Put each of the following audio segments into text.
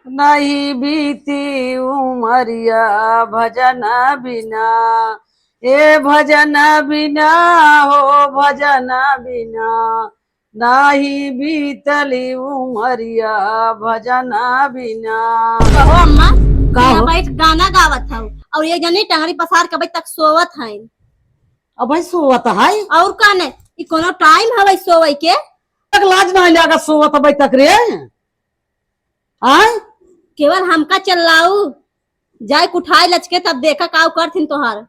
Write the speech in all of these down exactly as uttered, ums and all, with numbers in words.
नहीं बीती उमरिया भजन बिना, ए भजन बिना हो भजन बिना, नाही बीतली उमरिया भजन बिना। कहो अम्मा, का यहाँ हो? बैठ गाना गावत हौ और ये जनी टंगड़ी पसार के अबे तक सोवत हैं। अबे सोवत है? और का ने, ई कोनो टाइम हवे सोवे के? तक लाज नहीं लागा सोवत अबे तक रे। आय? केवल हमका चिल्लाऊ, जाए उठाए लचके तब देखा का करथिन तोहार।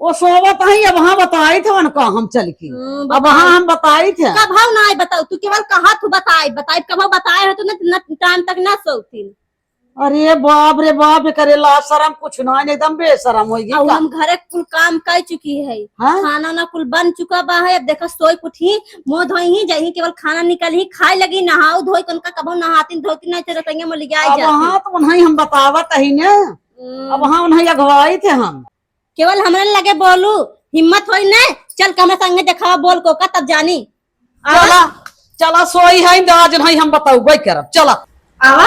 ओ सोवत हई, अब हाँ बताई थे उनका हम चल के। हम्म, अब बताई। हाँ हम बताई थे। कब हव ना बताऊ, तू केवल कहा तू बताई, बताई, कब हव बताए हो तो न, न टाइम तक ना सोतीन। अरे बाप रे बाप, करे लाज शरम कुछ ना, एकदम बेशरम होई गई और का? हम घरे कुल काम कर चुकी है, हाँ? खाना ना कुल बन चुका बा है। अब देखा सोई उठी, मुँह धोई ही जाई, केवल खाना निकल ही खाए लगी, नहाऊ धोई, उनका कबो नहाती धोती नहीं थे, रसोइया में ले जाए अब जाती। हाँ तो उन्हें हम बतावत ही ना, हम्म। अब हाँ उन्हें अगवाई थे हम। केवल हमरे लगे बोलू, हिम्मत होई ने, चल के हमरे संगे देखावा बोल को का, तब जानी। आवा। चला, चला सोई है, आज नहीं हम बताऊ, वही करब, चला। आवा,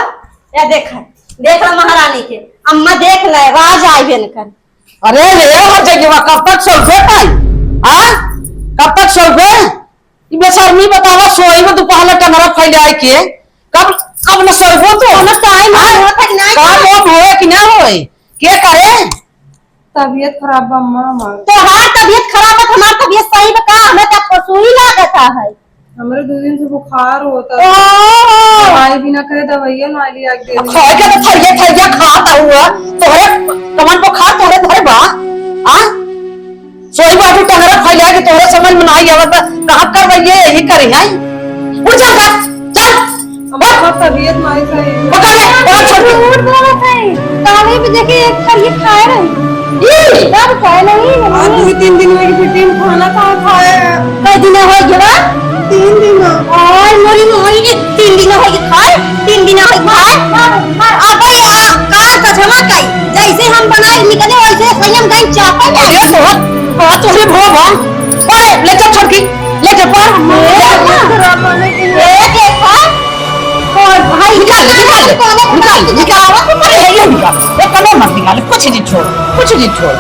या देखा, देख ला महारानी के, अम्मा देख ले, राज आई बेन कर। अरे रे, हो जगेवा, कब तक सोबे भाई? हाँ? कब तक सोबे? ई बेशर्मी बतावा, सोई में दोपहर में टंगरा फैलाए के, कब, कब न सोइबो तो? कोनो टाइम हाँ? होत है कि नहीं? काम वाम होए कि ना होए? के करे? तबीयत खराब बा अम्मा हमार। तोहार तबीयत खराब बा, हमार तबीयत सही बा का? हमें तब पसुई लागत है। हमरे दो दिन से बुखार होता है। ओहो! दवाई भी ना करे, दवाइया ना लिया के दे अब दे। खाए के तो थरिया थरिया खात हुआ। तोहरे कमन बुखार तोहरे धरे बा? आ? सोई बाबू टंगरा फैला के तोहरे समझ में नाही आवत बा, कहाँ करबे ये, यही करी है। उठ जा बस, चल। अब बहुत तबीयत नाही सही। पकड़ ले, पकड़ छोड़ के। झूठ बोलत है। काले भी देखे एक खर ये खाए रही। ई! तब खाए नहीं, आज नहीं। दो तीन दिन में एक बेटी में खाना कहाँ खाए है? कई दिन हो गया? तीन दिन हो। और मोरी मोरी के तीन दिन हो गए खाए, तीन दिन हो गए खाए। अबे आ, का सजमा कई? जैसे हम बनाए निकले वैसे संयम गई चापा में। अरे बहुत, बहुत तोहरे भो भो। ओए, ले चल छोटकी, ले चल पर। ए, ए, देखा। और भाई निकाल, निकाल, निकाल, निकाल। अरे, ये निकाल। ये कमर मत निकाल, कुछ नहीं छोड़, कुछ नहीं छोड़,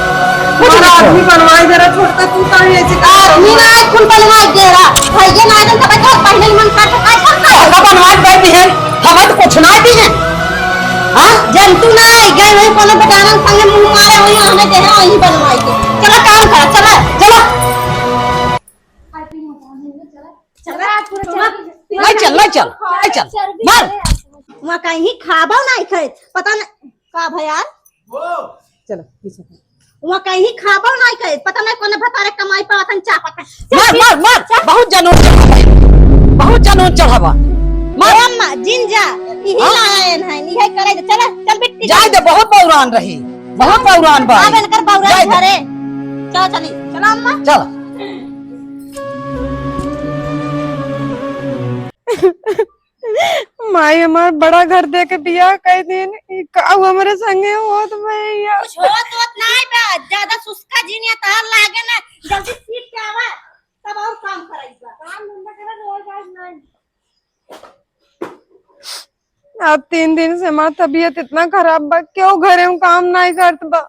कुछ नहीं छोड़। आदमी बनवाए जरा छोटका, तू काहे ऐसे कर? आदमी ना, खून बनवाए जरा। भैया ना, जन सब घर पहले ही मन काट, काट, काट, काट। का बनवाए दे दी है? हमें तो कुछ ना दी है। हाँ? जंतु ना आई गए वही कोनो बेटानन संगे मुंह मारे वही हमें देना वही बनवाई के। चला काम करा, चला, चला। ले चल, ले चल, ले चल। मार। वहाँ कहीं खाबो नहीं खाए, पता नहीं का भयार। चलो पीछे। वहाँ कहीं खाबो नहीं करे, पता नहीं कौन भतारे कमाई पावत हन, चापत हन। चल, मार, चल, मार, मार। चल। बहुत जनून चढ़ावा है, बहुत जनून चढ़ावा। मार। ए अम्मा, जिन जा, इही हाँ? लायन है, इहे करे दे। चल, चल बिट्टी। जाए दे, बहुत बौरान रही, बहुत बौरान बा। अब इनकर बौरान जाए दे। घरे। चल, चली, चलो अम्मा। चल। माई हमार बड़ा घर दे के बियाह कई दिन, ई का हमरे संगे होत भैया? कुछ होत होत नाई बा, ज्यादा सुस्का जीन या तार लागे ना, जल्दी सीख के आवा, तब और काम कराई बा। काम धंधा करे रोज आज नाई। आज तीन दिन से हमार तबीयत इतना खराब बा, क्यों घरे में काम नाई करत बा,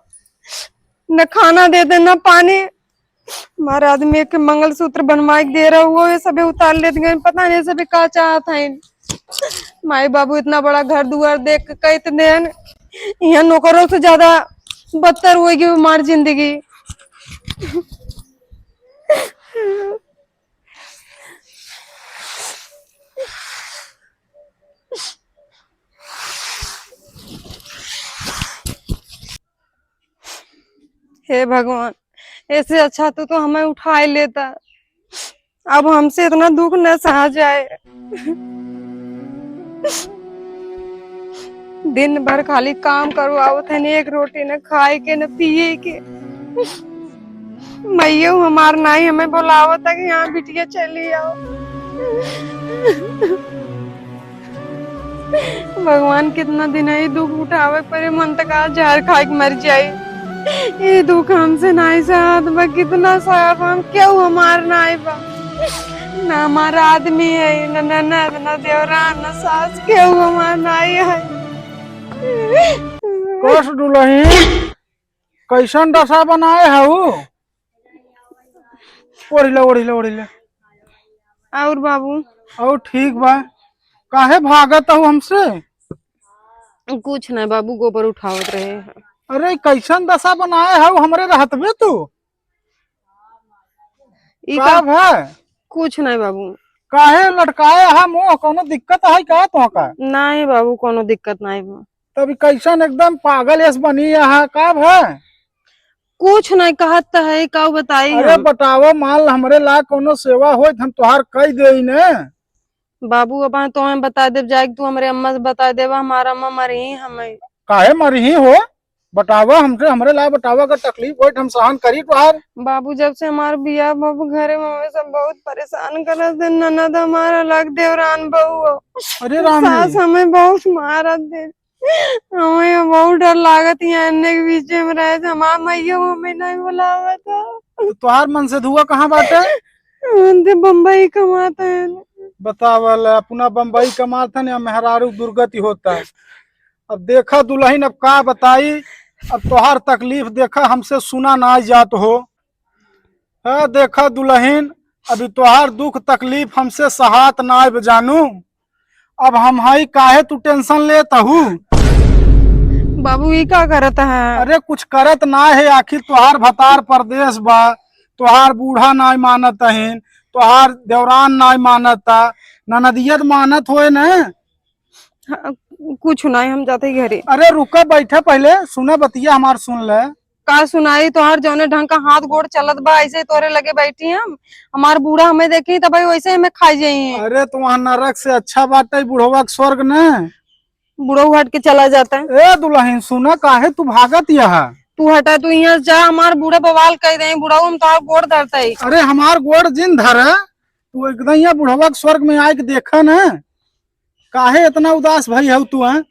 न खाना दे दे, न पानी। हमारे आदमी के मंगलसूत्र बनवाए के दे रहा हुआ, ये सबे उतार लेत गए, पता नहीं सबे का चाहत हैं। माई बाबू इतना बड़ा घर दुआर देख के कहते देन, यहाँ नौकरों से ज्यादा बदतर होगी हमारी जिंदगी। हे भगवान, ऐसे अच्छा तो, तो हमें उठाए लेता। अब हमसे इतना दुख न सहा जाए। दिन भर खाली काम करवावत है, एक रोटी न खाए के, न पिए के। मैया हमार नाई हमें बोलावत है कि हाँ बिटिया चली आओ। भगवान, कितना दिन है दुख उठावे परे, मन तक आज जहर खाए के मर जाए। ये दुख हमसे नाई सहत बा, कितना सहब हम, केहू हमार नाई बा। ना हमार आदमी है, ना ननद, ना देवरान, ना सास, केहू हमार नाई है। कस दुलहिन, कैसन दसा बनाए हऊ? ओढ़िला, ओढ़िला, ओढ़िला। और बाबू? और ठीक बा। काहे भागत हऊ हमसे? कुछ नहीं बाबू, गोबर उठावत रहे। अरे, कैसन दसा बनाए हऊ हमरे रहतबे तू? ई का का भा? कुछ नहीं बाबू। काहे लटकाए हा मुंह? कौनो दिक्कत है का तोहका? नहीं बाबू, कौनो दिक्कत नहीं बा। तब ई कैसन एकदम पागल एस बनी है, का भा? कुछ नहीं कहत त है, का बताई अरे हम? बतावा, मान ल हमरे ला कौनो सेवा होई त हम तोहार कई देई ने। बाबू, अब तो हम बता देब, जाए के तू हमरे अम्मा से बता देबा, हमार अम्मा मरही हमें। काहे मरही हो? बतावा हमसे, हमरे ला बतावा, अगर तकलीफ होई त हम सहन करी तोहार। बाबू, जब से हमार बियाह बाबू घरे में हमें सब बहुत परेशान करत है, ननद हमार अलग, देवरान बहू हो। अरे राम रे। सास हमें बहुत मारत है। हमें बहुत डर लागत है, अन्ने के बीच में रहे से हमार माइयो हमें नहीं बुलावत है। तो तोहार मन से धुआ कहाँ बाटे? उनसे बम्बई कमाता है। बतावल, अपना बम्बई कमाता है, मेहरारू दुर्गति होता है। अब देखा दुलहिन, अब का बताई, अब तोहार तकलीफ देखा, हमसे सुना नाई जात हो। है, देखा दुलहिन, अभी तोहार दुख तकलीफ हमसे सहात नाई बा जानू। अब हम हई, काहे तू tension लेत हऊ? बाबू, ई का करत है? अरे, कुछ करत ना है, आखिर तोहार भतार परदेस बा, तोहार बूढ़ा नाई मानत हईन, तोहार देवरान नाई मानता, ननदिया त मानत होए न? हाँ, कुछ नहीं, हम जाते ही घरे। अरे रुका, बैठा, पहले सुना, बतिया हमार सुन ले। का सुनाई, तोहार जौने ढंग का हाथ गोड़ चलत बा, ऐसे ही तोरे लगे बैठी हम। हमार बूढ़ा हमें देखी त भाई वैसे ही हमें खा जाई। अरे, तो वहाँ नरक से अच्छा बाटे बुढ़वा के स्वर्ग न। बुढ़ऊ हट के चला जाता है। ए दुलहिन, सुना, काहे तू भागत यहाँ? तू हटा, तू यहाँ जा, हमार बूढ़ा बवाल कह दे, बुढ़ऊ हम तोहार गोड़ धरते ही। अरे, हमार गोड़ जिन धरे, तू एकदम यहाँ बुढ़वा के स्वर्ग में आए के देखा न। काहे इतना उदास भई हऊ तू, हैं?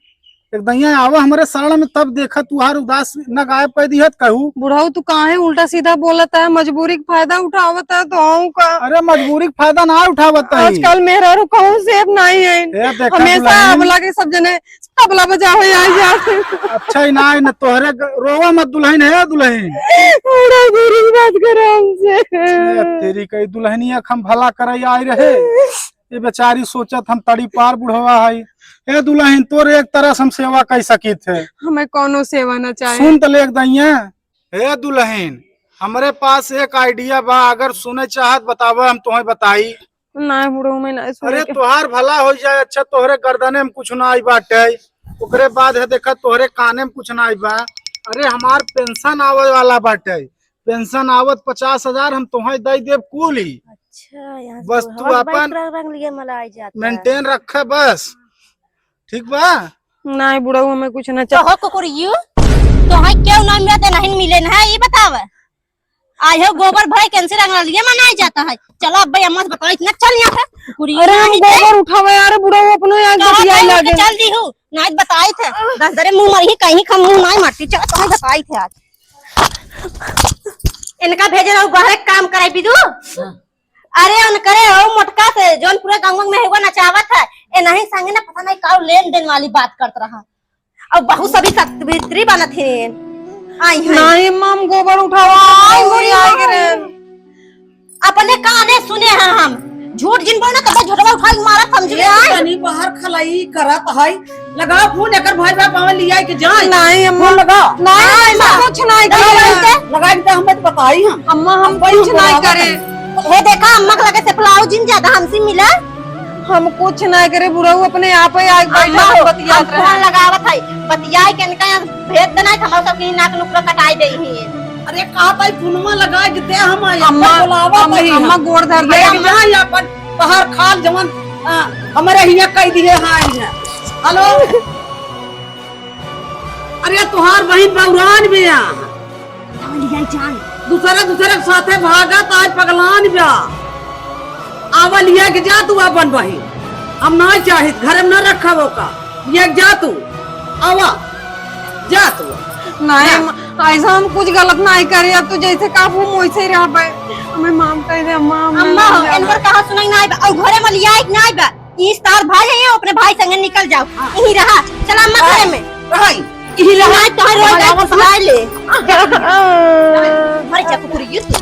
एकदम यहाँ आवा हमरे शरण में, तब देखा तुहार उदास न गायब कर दिहत कहू। बुढ़ऊ, तू काहे उल्टा सीधा बोलत है? मजबूरी के फायदा उठावत है तो हूँ का? अरे, मजबूरी के फायदा ना उठावत है। आजकल मेहरारू कहूँ safe नहीं है। ए, देखा हमेशा दुलहिन। अबला के सब जने तबला बजा हो आई जात। अच्छा ही ना, न तोहरे ग-, रोवा मत दुलहिन, है दुलहिन। बुढ़ऊ, दूरी बात करो हमसे। ए, तेरी कई दुलहनिया के हम भला करे आई रहे। ये बेचारी सोचत हम तड़ी पार बुढ़वा हई। ए दुलहिन, तोर एक तरह से हम सेवा कई सकित है। हमें कौनो सेवा ना चाहे। सुन त ले एक दइया। ए दुलहिन, हमरे पास एक idea बा, अगर सुने चाहत बतावे, हम तोहे बताई। ना बुढ़ऊ, मैं ना सुने अरे के। तोहार भला हो जाए। अच्छा, तोहरे गर्दने में कुछ ना आई बाटे, ओकरे बाद है देखा तोहरे काने में कुछ ना आई बा। अरे हमार pension आवे वाला बाटे, pension आवत पचास हजार हम तोहे दे देब कुल ही। अच्छा, यहाँ से बस तू अपन रंग लिए मलाई जाता है। Maintain रखे बस, ठीक बा? नहीं बुढ़ऊ, हमें कुछ ना तो चाहे। हो कुकुरियू, तोहे क्यों ना मिलते, नहीं मिले ना है, ये बताव। आए हो गोबर भरे कैंसी रंग लिए मनाई जाता है। चलो अब भाई अम्मा से बताओ, इतना चल यहाँ से। कुकुरियू अरे हम गोबर उठावे यार, बुढ़ऊ अपने यहाँ कहाँ गई लागे। चल दी हूँ, नहीं बताई थे। दस दरे मुँह मरी कहीं, कम मुँह नहीं मरती। चलो तुम्हें बताई थे आज। इनका भेजे रहो बाहर काम कराई बिदू। हाँ। अरे उनकरे हो मोटका से, जौन पूरे गाँव में हुआ नचावत है। ए नहीं संगे ना पता नहीं काऊ लेन देन वाली बात करत रहा। अब बहुत सभी सावित्री बनत है। आई है। नहीं माम, गोबर उठावा। आई मोरी आई माम। करे। अपने काने सुने हैं हम। झूठ जिन बोल ना, तब झूठवा उठा के मारा, समझ ले। आई। तनी बाहर खलाई करत है। लगाओ फोन, एकर भाई बाप आवे लिया के जाए। नहीं अम्मा। फोन लगाओ। नहीं, नहीं, ऐसा अम्मा। कुछ नहीं लगा किया। इनसे। लगा इनसे, हम तो बताई हम। अम्मा, हम हम कुछ नहीं करे। हे देखा, अम्मा के लगे से फुलाओ जिन ज्यादा हमसे मिला। हम कुछ नहीं करे, बुढ़ऊ अपने आप ही आके बैठा, अम्मा, हम बतियात हम रहे। फोन लगावत है, बतियाए के इनका यहाँ भेज देना है, हमारे सबके नाक नुकरा कटाई दे ही। अरे कहा भाई, फोनमा लगा के दे, हम आए, अम्मा, बुलावत अम्मा, है अम्मा, हम। गोड़ धर दे। अरे अम्मा, यहाँ पर बाहर खाल जवन, आ, हमारे हिया कह दिए हाँ, यहाँ। हेलो। अरे तुहार बहिन बौरान बिया। जान लिया जान। दूसरे, दूसरे के साथे भागत आज पगलान बिया। आवा लिया के जा तू अपन बहिन। हम ना चाहित, घर में ना रखब ओका। लिया के जा तू। आवा। जा तू। नहीं, जा। म-, ऐसा हम कुछ गलत नाहीं करे, अब तू जैसे कहबू हम वैसे ही रहबे। हमें माफ कर दे अम्मा, हम अम्मा हो, इनकर कहा सुनाई नाहीं बा, और घरे में लियाई के नाहीं बा। ई तार भाई है, अपने भाई संगे निकल जाओ, यहीं रहा। चला अम्मा घरे में। रहाई, यहीं रहा, तोहर रोज फुसलाए ले। मर जा कुकुर, ये तू।